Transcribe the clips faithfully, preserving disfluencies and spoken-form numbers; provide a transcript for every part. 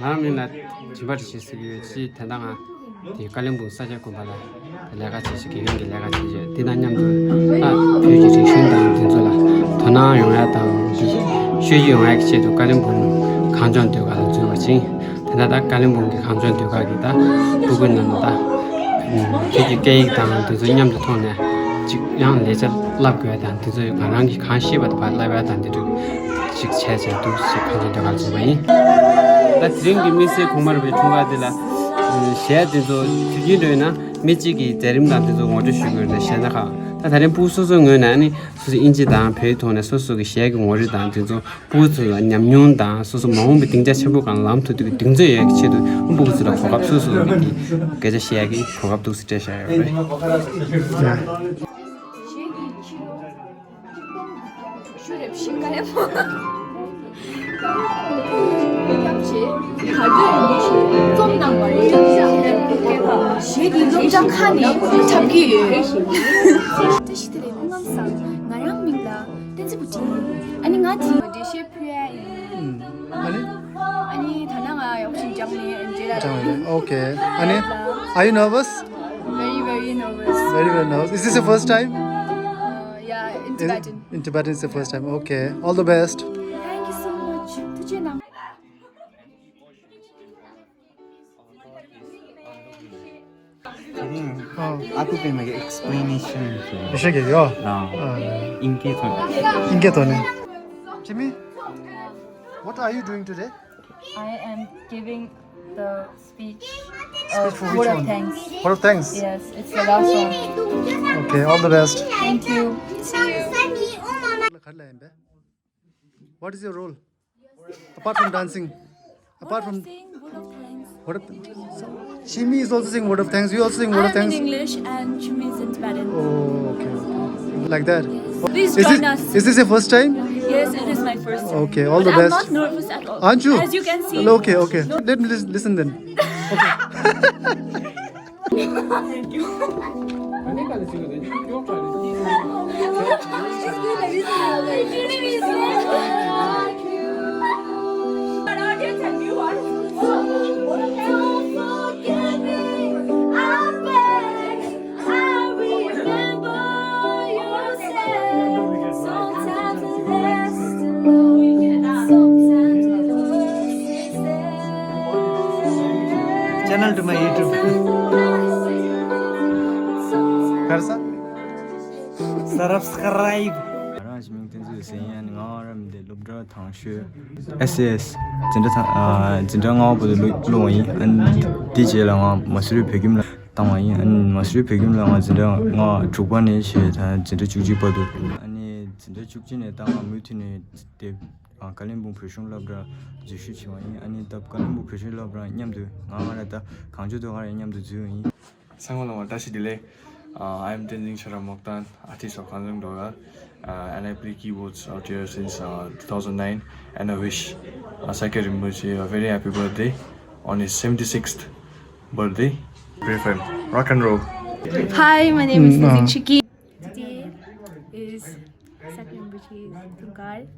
ང་རང་མིང་ལ་སྦྱིན་པ་བཀྲ་ཤིས་ཟེར་གྱི་ཡོད། ཅི་ད་ལྟ་ང་དེ་ཀ་ལིམ་པོང་ས་སྐྱ་དགོན་པ་ལ་ལས་ཀ་བྱེད་ཤག་དགེ་རྒན་གྱི་ལས་ཀ་བྱེད་ཤག་དེ་དང་མཉམ་དུ་ད་བོད་ཀྱི་རིག་གཞུང་དང་དེ་ཚོ་ལ་དོ་སྣང་ཡོང་ཡ་དང་ཤེས་རྒྱུ་ཡོང་ཡ་གི་ཆེད་དུ་ཀ་ལིམ་པོང་གངས་ལྗོངས་ཟློས་གར་ལ་འཛུལ་བ་ཅིང་། དེ་ན་ད་ཀ་ལིམ་པོང་གི་གངས་ལྗོངས་ཟློས་གར་གྱི་ད་སྤུ་གུ་རྣམས་ད་བོད་ཀྱི་སྐད་ཡིག་དང་དེ་ཚོ་མཉམ་དུ་མཐོང་ནས་ཅིག་ཡང་ལས་བྱ་བསླབ་དགོས་ཡ་དང་དེ་ཚོ་ང་རང་གིས་གང་ཤེས་པ་དེ་ཕར་བསླབ་ཡ་དང་དེ་འདྲ་ཅིག་བྱས་བྱས་འདུག་ཅིག་གངས་ལྗོངས་ཟློས་གར་འཛུལ་བ་ཡིན། ད་དེ་རིང་གི་དམིགས་བསལ་གོང་མར་བའི་འཁྲུངས་སྐར་འདི་ལ་གཞས་དེ་ཚོ་དུས་རྒྱུན་འགྲོ་ཡིན་ན་མི་གཅིག་གིས་མཛད་རིམ་དང་དེ་ཚོ་ངོ་སྤྲོད་ཞུ་དགོས་ནས་གཞས་སྣ་ཁག་ད་ད་རིང་སྤུ་གུ་སོ་སོའི་ངོས་ནས་ཨ་ནི་སོ་སོ་དབྱིན་ཇི་དང་བོད་ཡིག་ཐོག་ནས་སོ་སོ་གི་གཞས་ཀྱི་ངོ་སྤྲོད་དང་དེ་ཚོ་སྤུ་གུ་ཚོ་ལ་ཉམས་མྱོང་དང་སོ་སོ་མ་འོངས་པའི་སྡིངས་ཆ་ཆེན་པོ་སྒང་ལམ་ཐུག་དུས་ཀྱི་གདེང་ཚོད་ཡོད་ཀྱི་ཆེད་དུ་སྤུ་གུ་ཚོ་ལ་གོ་སྐབས་སོ་སོ་གི་དེ་སྐད་ཆ་བཤད་ཡ་གི་གོ་སྐབས་འདུག་སེ་སྤྲད་བཞག་ཡོད་རེད། ཞུ་རེབ་ཤིང་ཀ་ཡ་མོ། སྐྱབས་རྗེ། ག་དུས་རིན་པོ་ཆེ་རྩོམ་གནང་བ་རེད། གཞས་འདི་སློབ་གྲྭ་ཁག་ནས་འཁྲབ་ཀྱི་ཡོད། བཀྲ་ཤིས་བདེ་ལེགས་སྐུ་ཁམས་བཟང་། ང་རང་མིང་ལ་བསྟན་འཛིན་བུ་ཁྲིད་ཡིན། ཨ་ནི་ང་དེ་འགྲེལ་བཤད་ཕུལ་ཡ་ཡིན། ཨ་ནི། ཨ་ནི་ད་ནང་ང་ཡག་པོ་ཞིག་སྦྱངས་ནས་འཇལ་ལ། སྦྱངས་ནས། Okay. ཨ་ནི། Are you nervous? Very, very nervous. Very, very nervous. Is this your first time? Uh, yeah, in Tibetan. In Tibetan, it's the first time. Okay. All the best. Thank you so much. ཐུགས་རྗེ་གནང་། དེ་རིང་ཨ་ཁུ་པད་མ་གི་explanation ཞུ་གི་ཡོད། ཨ། ཨིན་སྐད་ཐོག་ནས། ཨིན་སྐད་ཐོག་ནས། Jimmy, what are you doing today? I am giving the speech, uh, speech for which one? Word of thanks. Word of thanks? Yes, it's the last one. Okay, all the best. Thank you. See you. What is your role? Apart from dancing? Apart from saying word of thanks. Word of, so, Shimi is also saying word of thanks. You also saying word of thanks? I'm in English and Shimi is in Tibetan. Oh, okay, okay. Like that. Yes. Please join us. Is this your first time? Yes, it is my first time. Okay, all the best. But I'm not nervous at all. Aren't you? As you can see. Okay, okay. Let me lis- listen then. Okay. Channel to my YouTube. ག་རེ་ཟེར། Subscribe. ང་རང་ཞི་མིང་བསྟན་འཛིན་ཟེར་ཡིན། ང་རང་འདི་སློབ་གྲྭ་དང་ཤོས་ཨེ་སི་ཨེ་སི་འཛིན་གྲྭ་ཐ་ཨ་འཛིན་གྲྭ་ལྔ་པ་བར་དུ་སློབ་སློབ་པ་ཡིན། ཨ་ནི་དེ་རྗེས་ལ་ང་མ་སུ་རི་བོད་ཁྱིམ་ལ་བཏང་བ་ཡིན། ཨ་ནི་མ་སུ་རི་བོད་ཁྱིམ་ལ་ང་འཛིན་གྲྭ་ལྔ་དྲུག་པ་ནས་བྱས་ད་འཛིན་གྲྭ་བཅུ་གཅིག་བར་དུ། ཨ་ནི་འཛིན་གྲྭ་བཅུ་གཅིག་ནས་ད་ང་མུ་མཐུད་ནས་དེ་ཨ་ཀ་ལིམ་པོང་བོད་གཞུང་སློབ་གྲྭ་འཛུལ་ཞུགས་བྱས་པ་ཡིན། ཨ་ནི་ད་ཀ་ལིམ་པོང་བོད་གཞུང་སློབ་གྲྭ་མཉམ་དུ་ང་ང་ར་ད་གངས་ལྗོངས་ཟློས་གར་མཉམ་དུ་འཛུལ་བ་ཡིན། སྔོན་ལ་བཀྲ་ཤིས་བདེ་ལེགས། Uh, I'm Tenzin Chara Moktan, artist of Kangzang Dogal, uh, and I play keyboards out here since uh, two thousand nine. And I wish uh, Sakya Rinpoche a very happy birthday on his seventy-sixth birthday. Pray for him. Rock and roll. Hi, my name is Tenzin Chiki. Today is Sakya Rinpoche's Tungal,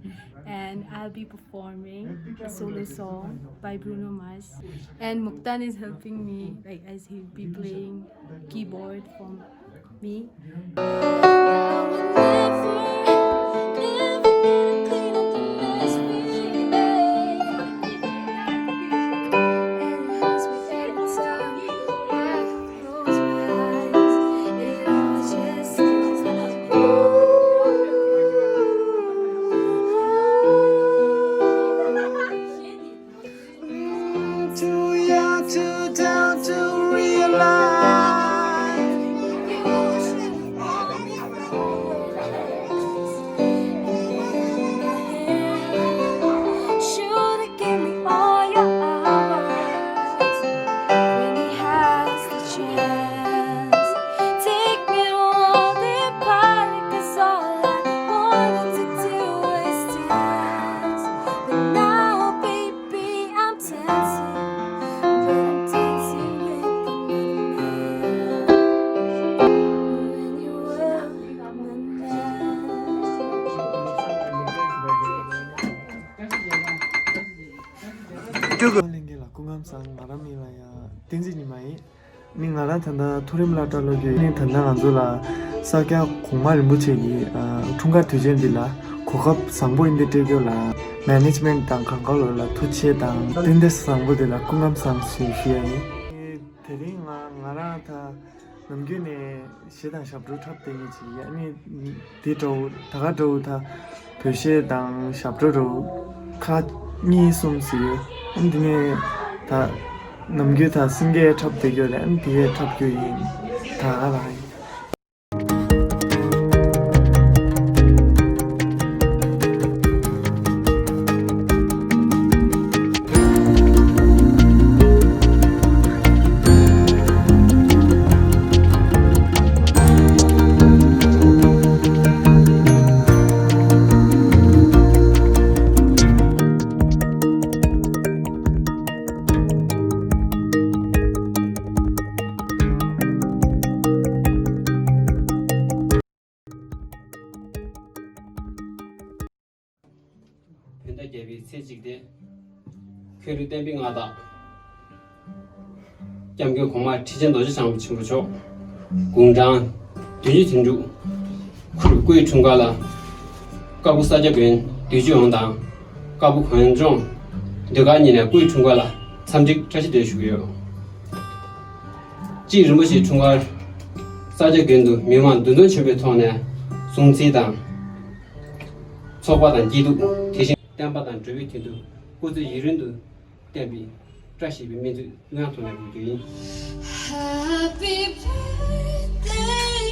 and I'll be performing a solo song by Bruno Mars. And Muktan is helping me, like, as he'll be playing keyboard for me. Too young, too dumb to realize. Should've given me all your hours when he has the chance. Take me to a world apart, 'cause all I wanted to do was dance. But now, baby, I'm dancing, but I'm dancing with the man. When you were my man. ཀླུ་ལྷན་རྒྱས་ལགས། སྐུ་ཁམས་བཟང་། ང་རང་མིང་ལ་ཡང་བསྟན་འཛིན་ཉི་མ་ཡིན། ནི་ང་རང་ད་ལྟ་མཐོ་རིམ་སློབ་གྲྭ་སློབ་རྒྱུ་ཡིན། ནི་ད་ལྟ་ང་ཚོ་ལ་ས་སྐྱ་གོང་མ་རིན་པོ་ཆེ་གི་ཨ་འཁྲུངས་སྐར་དུས་ཆེན་འདི་ལ་གོ་སྐབས་བཟང་པོ་འདི་སྤྲད་རྒྱུ་ལ་མེ་ནེ་ཇི་མེན་ཊི་དང་གང་ག་ལོ་ལ་ཐུགས་རྗེ་ཆེ་དང་བསྟུན་ཏེ་བཟང་པོ་འདི་ལ་སྐུ་ཁམས་བཟང་ཞེས་ཞུ་ཡ་ཡིན། དེ་རིང་ང་ང་རང་ད་ནམ་རྒྱུན་ནས་གཞས་དང་ཞབས་བྲོ་འཁྲབ་བསྡད་མཁན་ཅིག་ཡིན། ཨ་ནི་དེ་འདྲ་བོ་ད་ག་འདྲ་བོ་ད་བོད་གཞས་དང་ཞབས་བྲོ་འདྲ་བོ་ཁག་གཉིས་གསུམ་ཞིག་ཡོད། ཨ་ནི་དེ་ནས་ད་ནམ་རྒྱུན་ད་སེང་གེ་འཁྲབ་བསྡད་རྒྱུ་རེད། ཨ་ནི་དེ་གས་འཁྲབ་རྒྱུ་ཡིན། ད་ག་རང་ཡིན། བོད་ཟླ་བརྒྱད་པའི་ཚེས་གཅིག་སྟེ། ཁྱོད་རིག་བསྟན་པའི་མངའ་བདག་སྐྱབས་མགོན་གོང་མ་ཁྲི་ཆེན་རྡོ་རྗེ་འཆང་ཆེན་པོ་མཆོག་དགུང་གྲངས་བདུན་ཅུ་དོན་དྲུག་ཁུར་སྐུའི་འཁྲུངས་སྐར་ལ། ཀ་སྦུག་ས་སྐྱ་དགོན་འདུས་སྤྱི་ཡོངས་དང་། ཀ་སྦུག་གངས་ལྗོངས་ཟློས་གར་གཉིས་ནས་སྐུའི་འཁྲུངས་སྐར་ལ་འཚམས་འདྲི་བཀྲ་ཤིས་བདེ་ལེགས་ཞུ་གི་ཡོད། སྤྱིར་རིན་པོ་ཆེའི་འཁྲུངས་སྐར་ས་སྐྱ་དགོན་དུ་མི་མང་འདུ་འཛོམས་ཆེན་པོའི་ཐོག་ནས་སྲུང་བརྩི་དང་། ཚོགས་པ་དང་སྐྱིད་སྡུག་དེ་བཞིན་བསྟན་པ་དང་འགྲོ་བའི་དོན་དུ་སྐུ་ཚེ་ཡུན་རིང་དུ་བརྟན་པའི་བཀྲ་ཤིས་པའི་སྨོན་ཚིག་སྔོན་ཐོག་ནས་འབུལ་རྒྱུ་ཡིན། Happy birthday,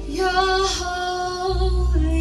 Your Holiness.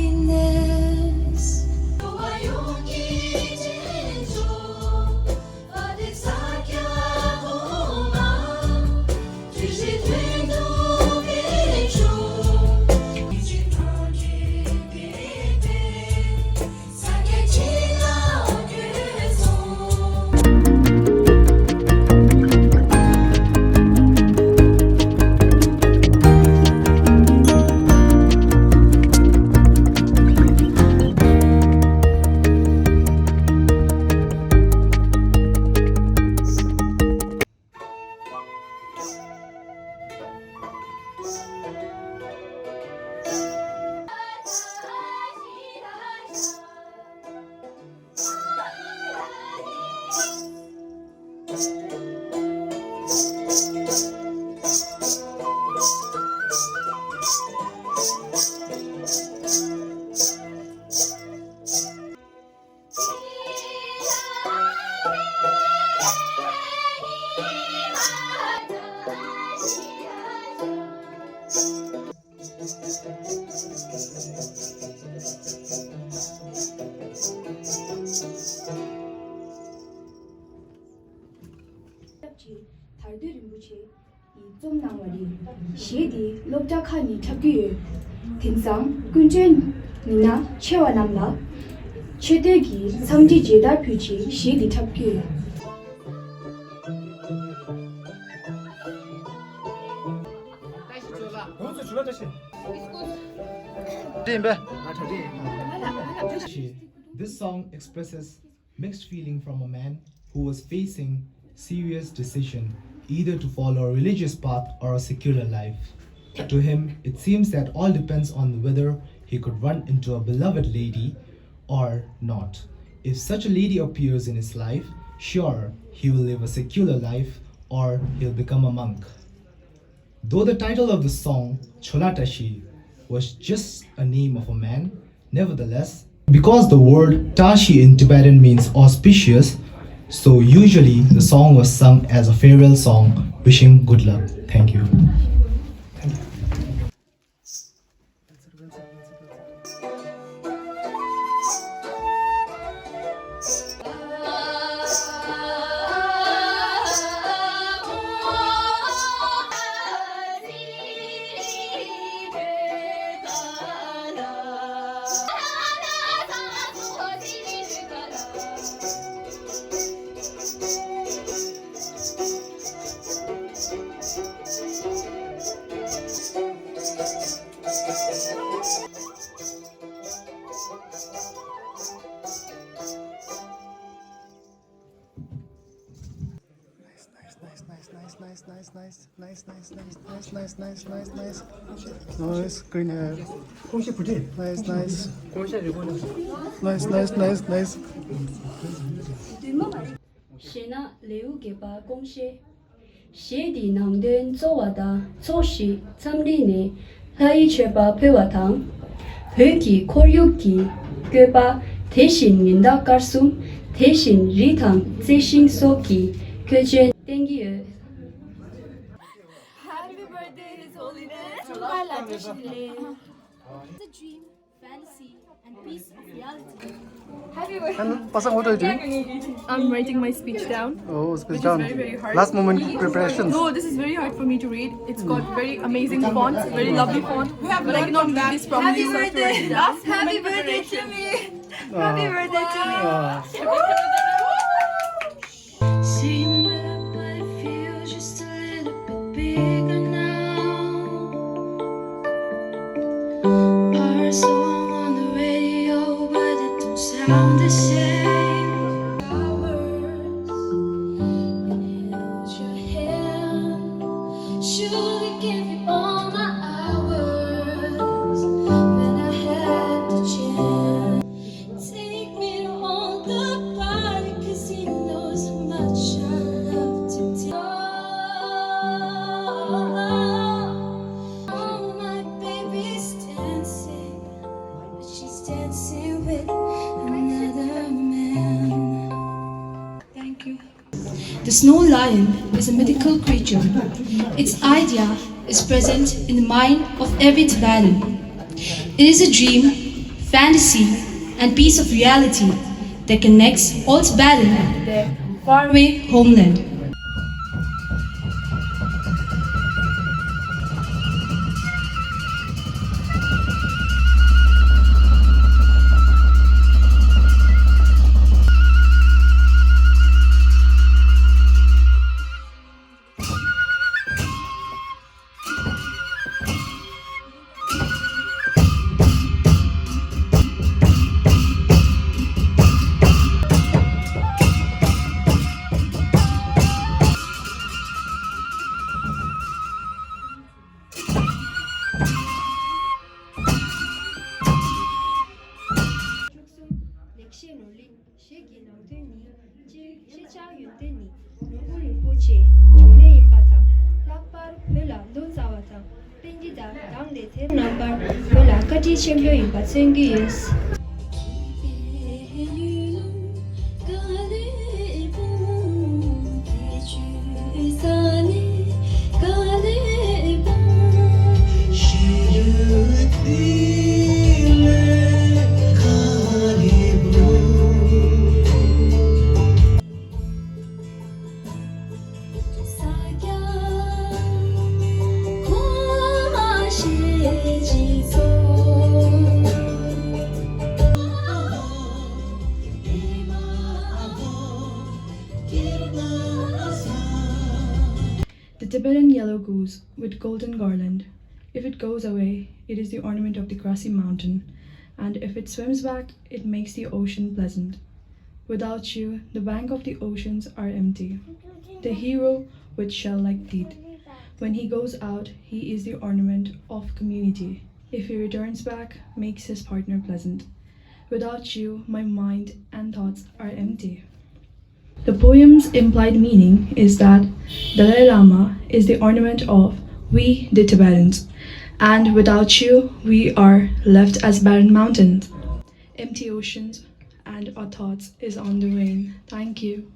ཐར་འདོད་རིན་པོ་ཆེ་ཡིས་རྩོམ་གནང་བ་རེད། གཞས་འདི་སློབ་གྲྭ་ཁག་ནས་འཁྲབ་ཀྱི་ཡོད། དེང་སང་སྐུ་མགྲོན་ཉི་མ་ཆེ་བ་རྣམས་ལ་ཆེ་བསྟོད་ཀྱི་འཚམས་འདྲི་མཇལ་དར་ཕུལ་ཆེད་གཞས་འདི་འཁྲབ་ཀྱི་ཡོད། This song expresses mixed feeling from a man who was facing serious decision either to follow a religious path or a secular life. To him, it seems that all depends on whether he could run into a beloved lady or not. If such a lady appears in his life, sure, he will live a secular life or he'll become a monk. Though the title of the song, Chola Tashi, was just a name of a man, nevertheless, because the word Tashi in Tibetan means auspicious, so usually the song was sung as a farewell song, wishing good luck. Thank you. Nice, nice, nice, nice, nice, nice, nice, nice, nice, nice, nice, nice. Nice, green hair. Nice, nice. Nice, nice, nice, nice. ཞེས་ན་ལེའུ་བརྒྱད་པ་ཀོང་ཤེས། གཞས་འདིའི་ནང་དོན་གཙོ་བོ་དང་ཚོགས་ཞིང་མཚམས་རིང་ནས་ལྷ་ཡི་མཆོད་པ་ཕུལ་བ་དང་། བོད་ཀྱི་ཁོར་ཡུག་གི་བཀོད་པ། དེ་བཞིན་ཉི་ཟླ་སྐར་གསུམ། དེ་བཞིན་རི་དང་རྩི་ཤིང་སོགས་ཀྱི་བཀོད་ཆས་བསྟན་གྱི་ཡོད། Happy birthday, His Holiness. It's a dream, fantasy, and piece of reality. Happy birthday. And Pasang, what are you doing? I'm writing my speech down. Oh, speech down. Very, very hard. Last moment preparations. No, this is very hard for me to read. It's got very amazing fonts, very lovely font. But I cannot read this properly, so I have to write it down. Happy birthday to me. Happy birthday to me. Ah. Seem that I feel just a little bit bigger now. Our song on the radio, but it don't sound the same. Hours, held your hand. Should have gave you all my hours when I had the chance. Take me to all the party, 'cause he knows how much I love to dance. Oh, my baby's dancing, but she's dancing with another man. Thank you. The snow lion is a mythical creature. Its idea is present in the mind of every Tibetan. It is a dream, fantasy, and piece of reality that connects all Tibetans to their faraway homeland. ལེགས་བཤད་ནོར་གླིང་གཞས་ཀྱི་ནང་དོན་ནི། སྤྱིར་གཞས་ཆགས་ཡོན་ཏན་ནི་ནོར་བུ་རིན་པོ་ཆེའི་འབྱུང་གནས་ཡིན་པ་དང་། ལྷག་པར་བོད་ལ་ལོ་ཙཱ་བ་དང་། པཎྜི་ཏ་དང་ལས་ཚན་རྣམ་པར་བོད་ལ་བཀའ་དྲིན་ཆེན་པོ་ཡིན་པ་མཚོན་གྱི་ཡོད། The Tibetan yellow goose with golden garland. If it goes away, it is the ornament of the grassy mountain, and if it swims back, it makes the ocean pleasant. Without you, the bank of the oceans are empty. The hero with shell-like teeth. When he goes out, he is the ornament of community. If he returns back, makes his partner pleasant. Without you, my mind and thoughts are empty. The poem's implied meaning is that Dalai Lama is the ornament of we, the Tibetans, and without you, we are left as barren mountains, empty oceans, and our thoughts is on the wane. Thank you.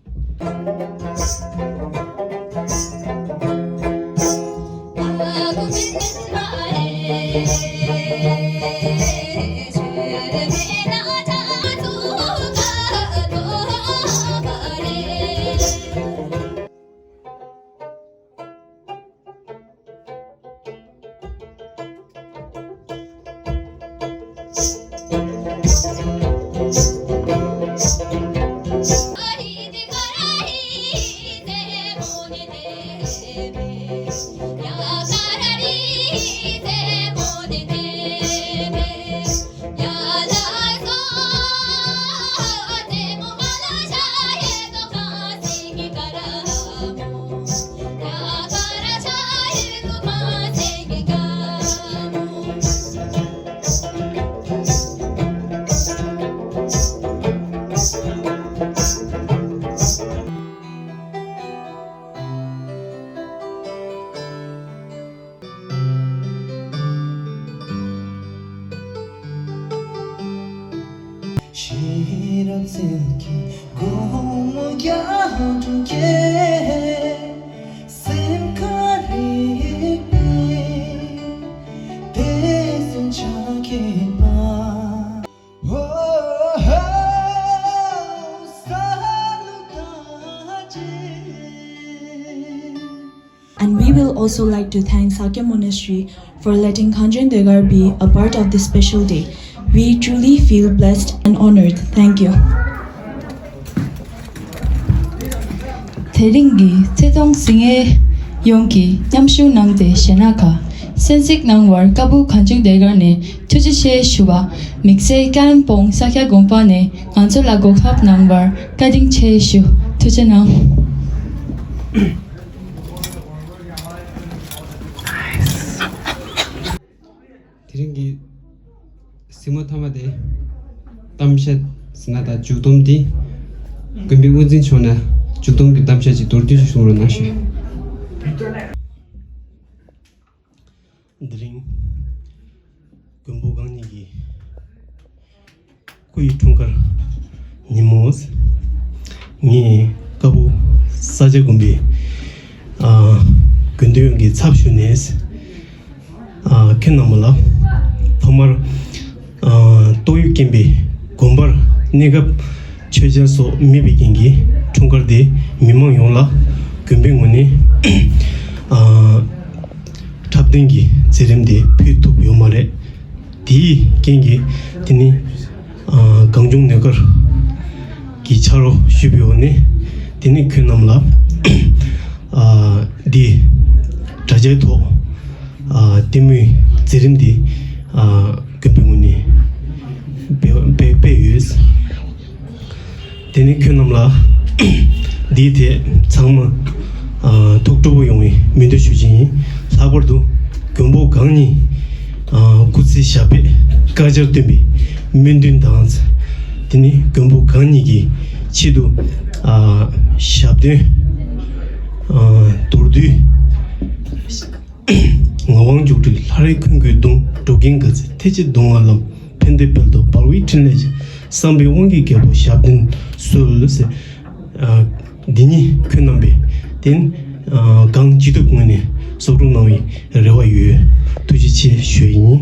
And we will also like to thank Sakya Monastery for letting Khangchung Degar be a part of this special day. We truly feel blessed and honored. Thank you. དེ་རིང་གི་ཚེས་སྟོང་ཟིན་ངེས་ཡོངས་ཀྱིས་མཉམ་ཞུགས་གནང་སྟེ་ཞེ་ན་ཁ་གསན་གཟིགས་གནང་བར་ཀ་སྦུག་གངས་ལྗོངས་སྡེ་དགའ་ནས་ཐུགས་རྗེ་ཆེ་ཞུ་བ། དམིགས་བསལ་ཀ་རམ་པོང་ས་སྐྱ་དགོན་པ་ནས་ང་ཚོ་ལ་གོ་སྐབས་གནང་བར་བཀའ་དྲིན་ཆེ་ཞུ། ཐུགས་རྗེ་གནང་། དེ་རིང་གི་གཟིགས་མོ་མཐའ་མ་དེ་གཏམ་བཤད་ཟེར་ན་ད་མཇུག་སྡོམ་དེ་དགོན་པའི་དབུ་འཛིན་མཆོག་ནས་མཇུག་སྡོམ་གྱི་གཏམ་བཤད་ཅིག་མདོར་བསྡུས་ཤིག་གསུང་རོགས་གནང་ཞུ། དེ་རིང་མགོན་པོ་གང་ཉིད་ཀྱི་སྐུ་ཡི་འཁྲུངས་སྐར་ཉིན་མོ། ངས་ཀ་སྦུག་ས་སྐྱ་དགོན་པའི་ཨ་དགོན་སྡེ་ཡོངས་ཀྱི་ཚབ་ཞུས་ནས། ཨ་ཁྱེད་རྣམས་ལ་ཐོག་མར་ཨ་ཏོག་དབྱིབས་རྐྱེན་པས་དགོན་པར་གནས་སྐབས་མཆོད་མཇལ་སོགས་མེད་པའི་རྐྱེན་གྱིས་འཁྲུངས་སྐར་དེ་མི་མང་ཡོངས་ལ་དགོན་པའི་ངོས་ནས་ཨ་འཁྲབ་སྟོན་གྱི་མཛད་རིམ་དེ་ཕུལ་ཐུབ་ཡོད་མ་རེད། དེའི་རྐྱེན་གྱིས་དེ་ནི་ཨ་གངས་ལྗོངས་ནས་གར་གྱི་ཕྱག་རོགས་ཞུས་པའི་འོག་ནས། དེ་ནི་ཁྱོད་རྣམས་ལ་ཨ་འདི་དྲ་རྒྱའི་ཐོག་ཨ་ལྟད་མོའི་མཛད་རིམ་འདི་ཨ་དགོན་པའི་ངོས་ནས་སྤེལ་སྤེལ་སྤེལ་ཡོད། དེ་ནི་ཁྱོད་རྣམས་ལ་འདིའི་ཐད་ཚང་མ་ཨ་ཐུགས་སྤྲོ་པོ་ཡོང་བའི་སྨོན་འདུན་ཞུ་རྒྱུ་ཡིན། ལྷག་པར་དུ་མགོན་པོ་གང་ཉིད་ཨ་སྐུ་ཚེ་ཞབས་པད་བསྐལ་བརྒྱར་བརྟན་པའི་སྨོན་འདུན་དང་། དེ་ནི་མགོན་པོ་གང་ཉིད་ཀྱི་ཆེད་དུ་ཨ་ཞབས་བརྟན་ཨ་མདོར་བསྡུས། ངག་དབང་མཆོག་སྤྲུལ་ལྷ་རིས་ཀུན་གྱི་གདུང་། འགྲོ་ཀུན་དགའ་ཚལ་ཐེག་ཆེན་སྡུག་བསྔལ་ལམ། ཕན་བདེ་དཔལ་དུ་འབར་བའི་ཕྲིན་ལས་ཀྱི། བསམ་པའི་དབང་གིས་རྒྱལ་པོ་ཞབས་བརྟན་གསོལ་ཟེར། ཨ་འདི་ཉིད་ཁྱོད་རྣམ་པས་དེ་ཨ་གང་ཅི་ཐུབ་ངོས་ནས་གསོག་སྒྲུབ་གནང་བའི་རེ་བ་ཡོད། ཐུགས་རྗེ་ཆེ་ཞུ་ཡི་ཡིན།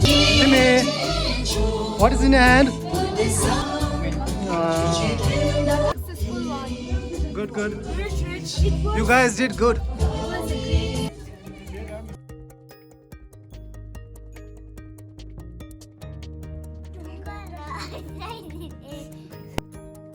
Jimmy, what is in your hand? Uh, good, good. You guys did good.